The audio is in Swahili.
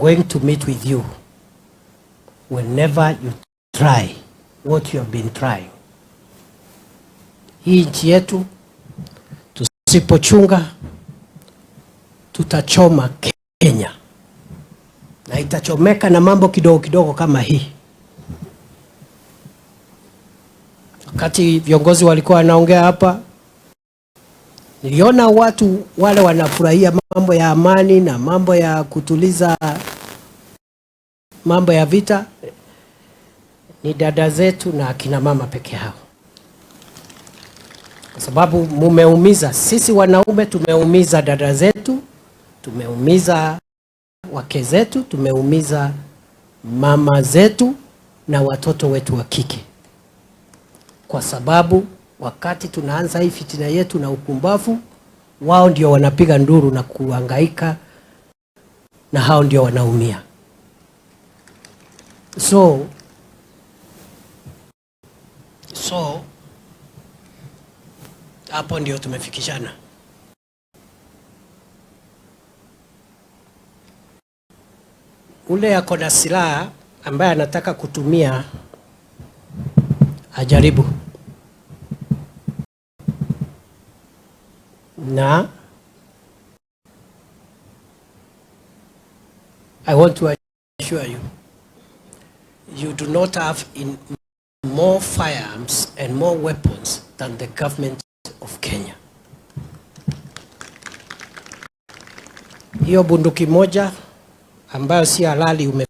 Going to meet with you whenever you try what you have been trying. Hii nchi yetu tusipochunga tutachoma Kenya na itachomeka na mambo kidogo kidogo kama hii. Wakati viongozi walikuwa wanaongea hapa, niliona watu wale wanafurahia mambo ya amani na mambo ya kutuliza mambo ya vita ni dada zetu na akina mama peke yao, kwa sababu mumeumiza. Sisi wanaume tumeumiza dada zetu, tumeumiza wake zetu, tumeumiza mama zetu na watoto wetu wa kike, kwa sababu wakati tunaanza hii fitina yetu na upumbavu, wao ndio wanapiga nduru na kuhangaika, na hao ndio wanaumia. So hapo ndio tumefikishana. Ule ako na silaha ambaye anataka kutumia ajaribu, na I want to assure you, you do not have in more firearms and more weapons than the government of Kenya. Hiyo bunduki moja ambayo si halali ume